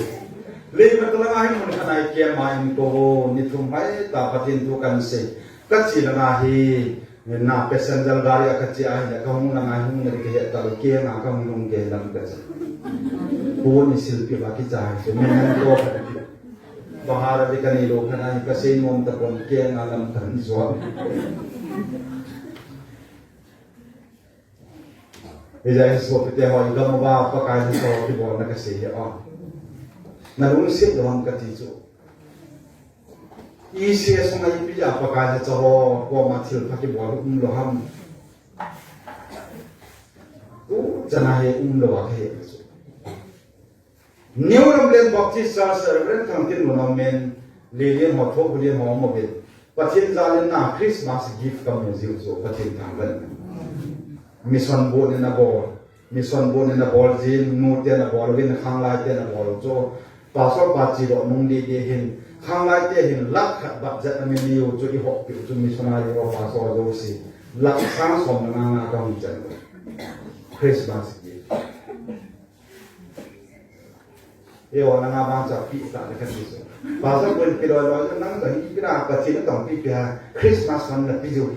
Lei ma ta la ngai mun khanai ke ma in ko ho ni thum hai ta Pathen thu kan se. Ka chi la nga hi na passenger gari a ka chi ai la ka hung la ngai hung la ke he ta lo ke na ka hung lung ke lam ka chi. Pu ni silpi ba ki cha hai se men nan to ka ki. Bahar de ka ni lo khanai ka se nom ta pon ke na lam kan zo. Hijeh a hi sopite ho, i gam uva Pakai lhacha ho kibolna kasei hi a. Na lungset lou ham kati chu. I se sunga ipi a Pakai lhacha ho koma thilpha kibol um lou ham. Tuchan a hi um lou a kahe chu. New Lamlen Baptist Church, Reverend Thangtin Lunam men, Lilian ho, Thophulian ho, mo ven. Pathen jal in na Christmas gift kamu jiu chu, Pathen thangvah. Mission board in abol. Mission board in abol jin, nu ten abol uvin, khanglai ten abol chu. Pastor pa chi doh nung didi hin, khanglai te hin lakh khat budget amin niu chu i hop piu chu missionary ho pastor jouse. Lakh sang som le nga nga kahung chan. Christmas gift. Eiho nanga bang cha pi ta le kati so. Pastor ko pi loi loi nang ka hi pi na Pathen na tong pi pi ha Christmas fund na pi jo.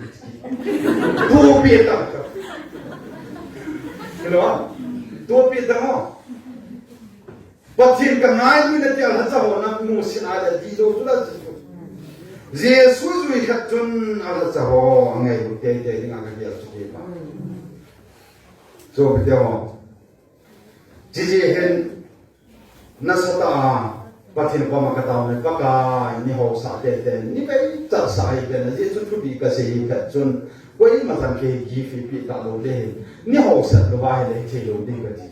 Tu pi ta. Hello? Tu pi ta mo. Pathen ka ngai mi na ti a lhacha ho na mu sin a le di jo tu la ji. Jesu jui khat chun a lhacha ho ngai bu te te ding a ka dia chu ke pa. So pi te ho. Chijeh hin nasatah a Pathen koma katao le, Pakai, nei haosah teitei, nei vei chatsah hih in, ajeh chu thupi kasei hi phat chun, koima chan kei gift eipeh talou ding ahi, nei haosah louva ahile hithei lou ding kati.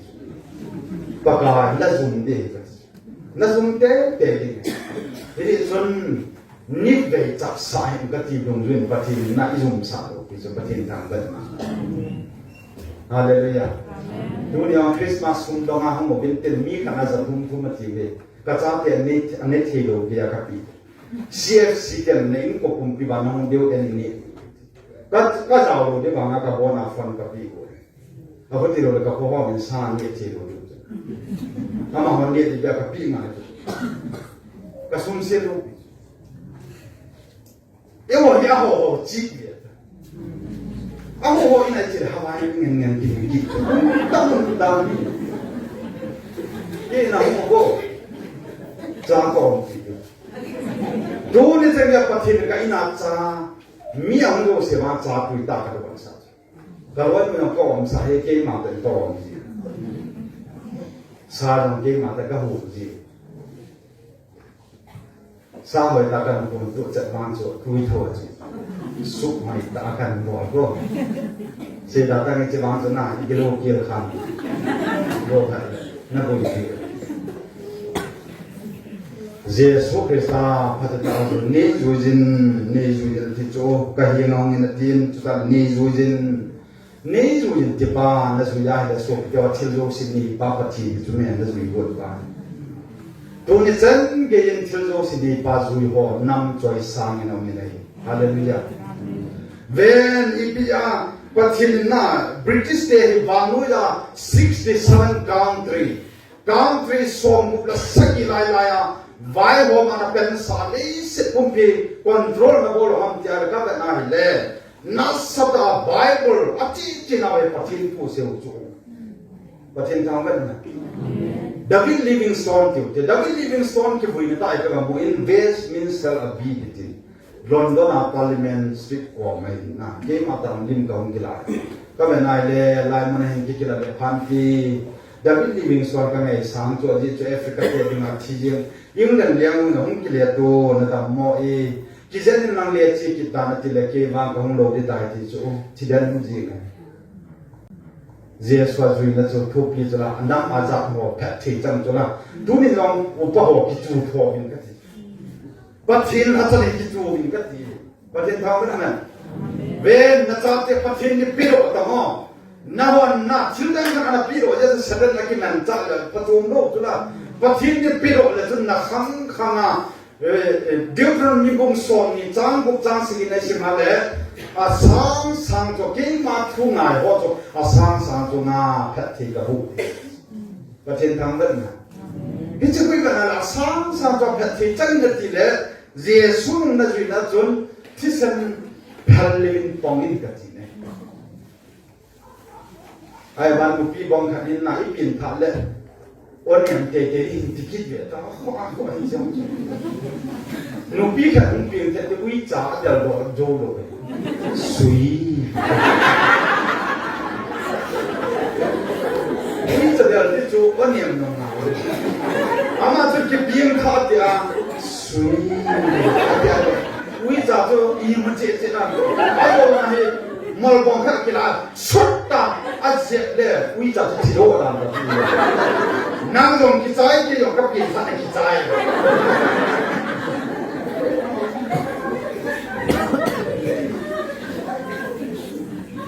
Pakai, najum ding kati. Najum teitei ding. Hijeh chun, nei vei chatsah hih in kati dungjuiyin Pathen in na eijumsah lou pi chu Pathen thangvah in. Hallelujah. Tuni a Christmas sum donga hung uvin tin mi khat in ja thum thum ati uve. Kachate anei, anei thei lou dia kape. C F C ten na inko pumpi vang hung diu en ni. Ka, kajao lou dia vanga kabona phone kape uve. Ahung tilou le kapo hon sa neh thei lou diu. Amahon neh ding dia kape ngai. Kasum se lou. Eiho hi aho ho chi le. Aho ho ina chi le hawai ngen ngen ki ki. Tam tam ni. Ina ho ko. Cha ko ki. Tuni chan a Pathen ka ina cha. Mi ahung jouse vang cha tui tah ka don sa. Ka loi mun a ka um sa hi keima tah in ka um ji. Sa jong keima tah ka hu ji. Sa hoi tah kan kum tu chet vang chu tui tho chu. Suk mai tah kan bol ko. Se da tah nge che vang chu na i kilo kil khan. Lo khan na boi ji. Jesu Christa phatah a chu, "Nei juiyin, nei juiyin," ti chu, ka heng a hung in atin, chuta "Nei juiyin, nei juiyin," tipa, najui ahile sopi teho thil jouse neipa Pathen chu me najui got pa. Tuni chan geiyin thil jouse neipa jui ho nam choi sang in aum in ahi. Hallelujah. Ven ipi a Pathen in na British te hi vannoi a sixty seven country Country somgup le sagi lailai a, vaihom ana pensa leiset pumpi control na bol u ham tia le ka vet na hile, nasatah a Bible a chihchih nau hi Pathen thu seiu chu. Pathen thangvah in. David Livingstone tiu te, David Livingstone kivuina tah hi ka gamu in Westminster Abbey kiti. London a Parliament Street kom ahi na, keima tah lim kahung kila. Ka vet na hile, lai mun a hin kikila le phan ti. David Livingstone ka ngaisang chu, ajeh chu Africa te dinga thi jeng. England liang in hung kile to, na dammo e. Kijen in nang le che kit tan ati le, kei vang kahung lou ding tai ti chu, thi den hung jing e. Jesu a juina chu thupi chu la, anam ajat ho phatthei chang chu la. Tuni jong upa ho kichu tho in kati. Pathen a chale kichu in kati. Pathen thangvah in. Ven nachate Pathen in pehdoh tang o. Nahon na thil dang dang ana pehdoh jeh a Satan na kimanchah le phatom lou chu la. Pathen in pehdoh le chun na khang khang a, eh, eh, Deuteronomy bung somni chang gup chang sagi na sim a le, asang sang chu keima thu ngai ho chu asang sang chu na phatthei kabu. Pathen thangvah in. Hiche koi kana la sang sang chu phatthei chang in ati le, Jesu nung na juina chun, thisen phal levin pong in kati ne. Ahivang nupi bong khat in na ipin tha le, o niam teitei in ti kit ve ta, ho, ho, ho, hi jong. Nupi khat in pin tha te uicha adel lou, jou lou. Sui. Uicha del ti chu, o niam nung na. Ama chu kipin tha tia, sui. Tia, uicha chu ima che che na. Ajo na hi, mol bong khat kila, sut ta, ajep le, uicha chu thi lou dan ta. Nang jong kichai, kei jong kapin tha kichai.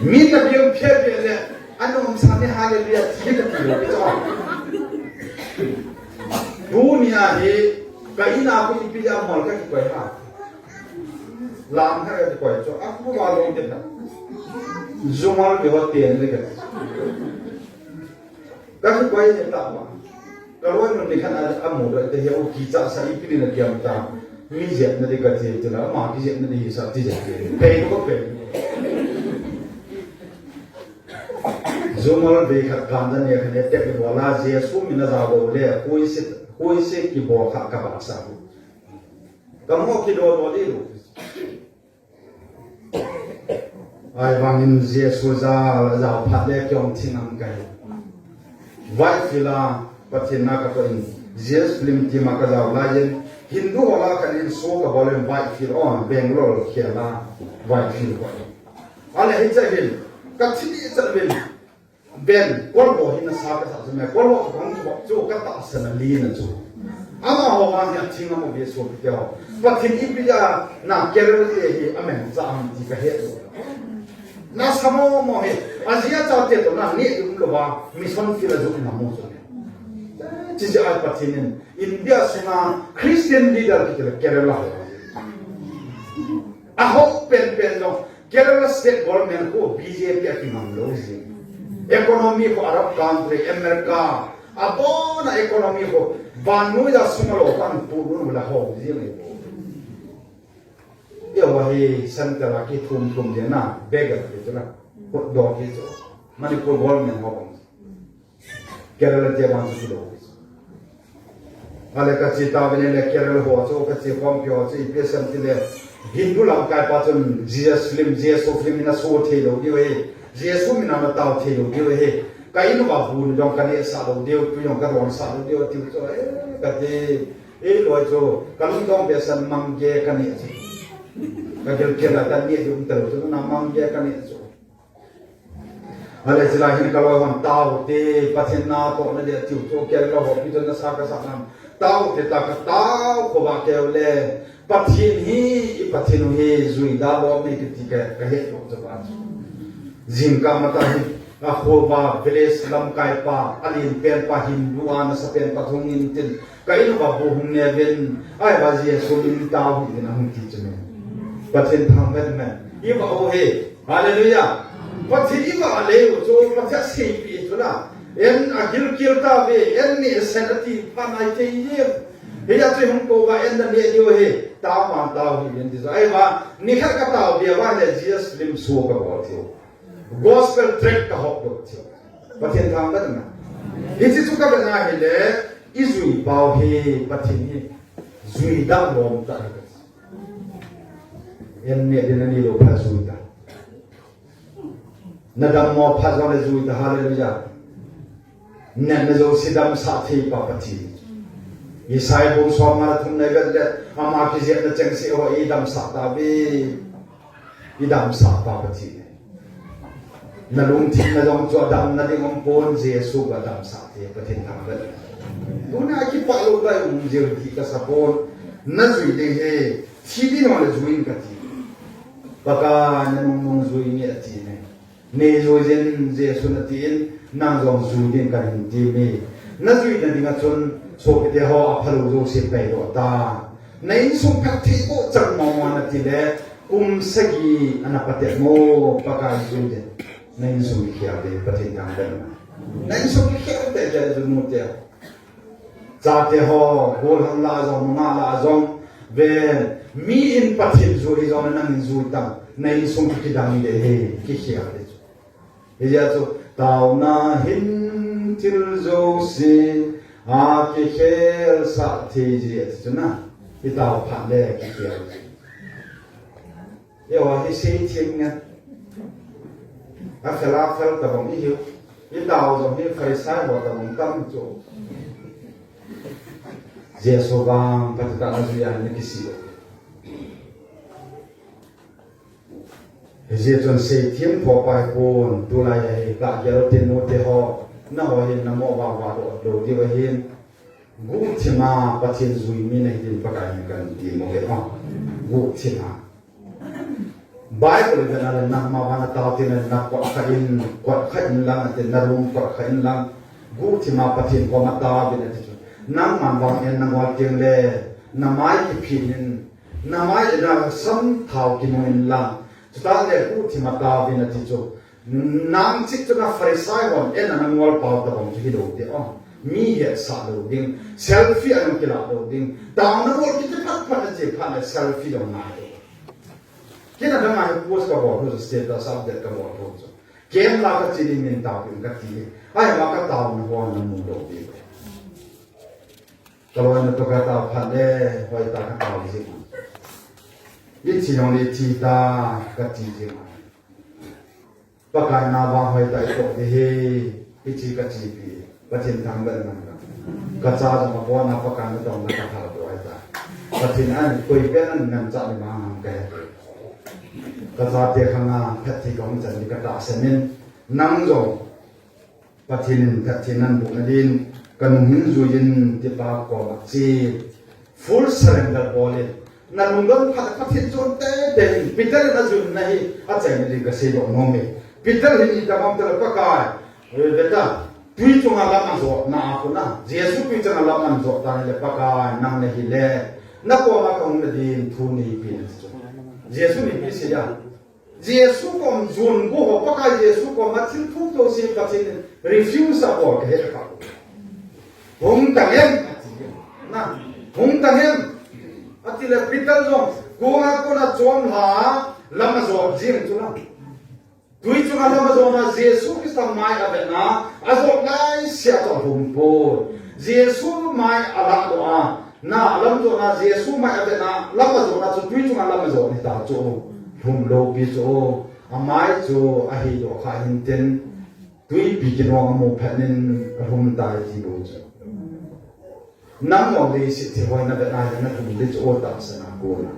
Mi na biang phe phe le, anom sa ne hallelujah, ti ka ti lou, ti lou. Tuni a hi, ka in a khu ipi jam mol ka kikoi ha. Lam kha ka kikoi chu, a khu va lou te na. Jumal be wa ten le ka. Ka kikoi le ta ma. Ka loi mun ni khan a, amu loi te hi u kicha sa ipi ni na kiam ta. Mi jep na di ka ti ti la, ma ki jep na di sa ti jep ti. Pei ko pei. Jumal be khat kan da ne khan e tek ni bola Jesu min a ja lou le, koi se, koi se kibol kha ka ba sa. Ka mo kido do di lu. Ahivangin Jesu jal, jal phat le kiong thing ang kai. Whitefield a Pathen na katoh in, G S Film team a kajao laiyin, Hindu ho lah a khat in show kabol in Whitefield, oh, Bangalore khel a Whitefield ko. Ale hiche hin, kathi ding chat uvin, Ben, Kol ho hin nasa kasah chu me, Kol ho kong chu katahsan a lin a chu. Amaho vang hi athing amaho ve so kiti ho. Pathen in ipi a na Kerala te hi amen cha am ti kahe lou. Nasa momo hi, ajia chate toh na neh ding umlouva, mission field a jong na mo chu. Hiche jeh a Pathen in India sunga Christian leader kiti le Kerala ho. Aho penpen jong, Kerala state government khu B J P a kimang lou jing. Economy khu Arab country, America, abona economy khu vannoi a sum alou pan pu nun la ho jing e. Eiho hi centre a kithum thum jeng na, beggar kiti chu na. Hotdoh kiti chu. Manipur government ho bang. Kerala te bang chu kilou. Ale kache tauvin le Kerala ho chu, kache khompi ho chu, ipi asei em tile, Hindu lamkai pa chun Jesus film, Jesu film in aso thei lou diu ahi. Jesu min a ana tao thei lou diu ahi. Ka in uva bu jong kaneh sah lou diu, tui jong kadon sah lou diu, tiu chu, eh, kati. Eiloi chu, kalungdong behseh in mangge kaneh chu. Kagilkel a kaneh diu umta lou chu, na mangge kaneh chu. Ale chulai hin kaloi hon tao te, Pathen natohna dia tiu chu, Kerala ho pi chun nasa kasah nam. Tao te ta katao khova keu le, Pathen hi, i Pathen u hi, jui da lom nei kiti ka, kahe lou chu ba chu. Jingkah matah hi, akhova village lamkai pa, alen pen pa, Hindu a nasa pen pa hung in tin, ka in uva bu hung ne uvin, ahivang Jesu min tao hih in ahung ti chu me. Pathen thangvah in me. Iva u hi, Hallelujah. Pathen iva leu chu, Pathen seipeh chu na. En agilkel tauve, en neh sen ati phat nai thei e. Hijeh chun hung kou va en naneh diu ahi. Tao vang tao hih in ti chu. Ahivang, nikhat katao dia vang le Jesus film show kabol thei u. Gospel tract kahop doh thei u. Pathen thangvah in me. Hiche chu kavet na hile, ijui pau hi Pathen hi. Jui da lom tah hi. En neh ding nanei lou phat jui ta. Nadammo phat jongle jui ta, hallelujah. Natna jouse damsah thei pa Pathen. Isaiah bung somnga le thum na ivet le, ama kijepna chengse ho idamsah tauve. Idamsah pa Pathen. Nalungthim na jong chu adamna ding umpon, Jesu adamsah thei, Pathen thangvah in. Tuna kipah lou tai um jing ti kasa pon, najui ding ahi, thi ding jongle jui in kati. Pakai nanung nung jui in ati ne. Nei jui jin Jesun atin, nang jong jui ding kahin ti me. Najuina dinga chun, sopite ho aphalou jouse paidoh tan. Na insung phatthei bohchan mong mong nati le, kum sagi ana patep mo, Pakai jui ding. Na insung kikhel ding, Pathen thangvah in. Na insung kikhel ding, jui ding mo te. Chate ho, gollhang lah a jong, nungah lah a jong, ven, mi in Pathen jui jong nangin jui tan, na insung kidang ding ahi, kikhel ding chu. Hijeh chun, taona hin thil jouse, akikhelsah thei ji ati chu na, itao phat le kikhel. Eiho hi seithem nge. Akhel akhel tabang ihiu. Itao jong hi Pharisai ho tabang tam chu. Jesu vang phatah a jui a hin kisih. Hijeh chun seithem phoh pai pon, tulai a hi kagel tin nute ho, nangho hin namo vang vang doh lou diu ahin. Guhthima Pathen jui mi nahi din Pakai min kahin ti mo he o. Guhthima. Bible ivet na le nangma vang natao teng le nakot kha in, kot kha in lang ati, naroom kot kha in lang. Guhthima Pathen koma tao vin ati chu. Nangman vang en nangol teng le, namai kiphin in, namai le nasam thao kinung in lang. Chuteng le guhthima tao vin ati chu. Nang chih chu na Pharisai hon en a nangol pau tabang chu hilou ding o. Mi hetsah lou ding, selfie a nang kilah lou ding. Taona bol kiti phat phat a che phat le selfie jong ngai lou. Kei na dang a hi post kabol thu status update kabol thu chu. Kem la kache ding min tao pin kati. Ahivang kataona ho namu lou ding. Kaloina toh katao phat le, hoitah katao jing. Ithi jong le ithi ta kati jing. Pakai na vang hoitah itoh ding ahi, hiche kachepi. Pathen thangvah in umhen lang. Kacha jong abona Pakai natong na katha boi ta. Pathen in koi pen in ngan cha ni ma ngan kahe. Kacha te khanga phatthei kahung chan ni katahsan in, nang jong Pathen in phatthei naboh nadin, kanung hin juiyin tipa koma che. Full surrender bol in. Nalungdon phat Pathen chon teitei in. Peter in ajunna hi achaina ding kasei doh nom e. Peter hin itobang tah le Pakai, eh, beta, tui chunga lam ajotna a kona, Jesu tui chunga lam ajot tan le Pakai, nang nahi le, nakoma kahung nadin thu neipe in ati chu. Jesu neipe sei a. Jesu kom jon go ho, Pakai Jesu koma thil thum jouse Pathen in refuse abol kahe kha. Hung tan em, ati. Na, hung tan em. Ati le Peter jong, konga kona chom lha, lam ajot jing chu na. Tui chunga lam ajotna Jesu Christa mai avetna, ajot laisea chu alhum poi. Jesu mai alah doh a, na lam jotna Jesu mai avetna, lam ajotna chu tui chunga lam ajot hita chu. Lhum lou pi chu. Amai chu ahi doh kha hin tin. Tuipi kinong amu phat in alhum tai ti bou chu. Nangho leiset thi hoina vetna hi nalhum ding chu o tahsan a kona.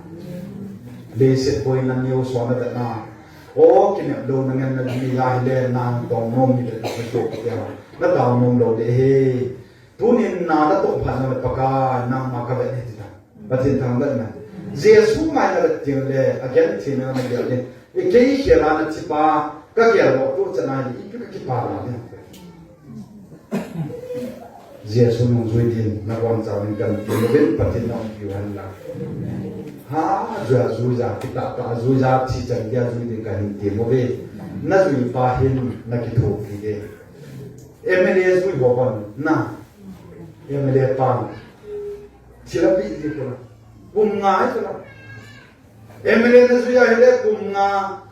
Leiset boina news ho navetna. O kinep louna ngen na ni ya hile nang tong nom ni vetna chu kiti ho. Natao nom lou ding ahi. Tunin na natoh phat na le Pakai nangma kavet e ti ta. Pathen thangvah in umhen. Jesu mai navet teng le, agentheina nagel in. Ikei khel a nathipa, kagel lou tu chan a hi, ipi kakipah a ni. Jesu nungjui din, nabonchauvin kahin ti nom in, Pathen in naumpiu hen lang. Ha, jui a jui ja, kitah tah a jui ja, thi chan geiya jui din kahin ti nom e. Najui pa hin, nakithopi ding. M L A jui ho bon, na. M L A pa. Thilha pi di kona. Kum nga hi kona. M L A najui a hile kum nga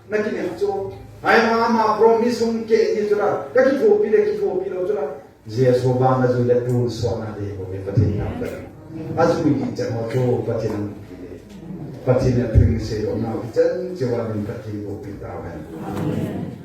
nakinep chu. Ahi ama promise hung keh di chu la. Kakithopi le kithopi lou chu la. Jesu vang najui le tun sona di ko ke Pathen in thangvah in. Ajui di chan ho chu Pathen in pi le. Pathen in atheng sei lou na chan chu va din Pathen ko pi ta hen. Amen.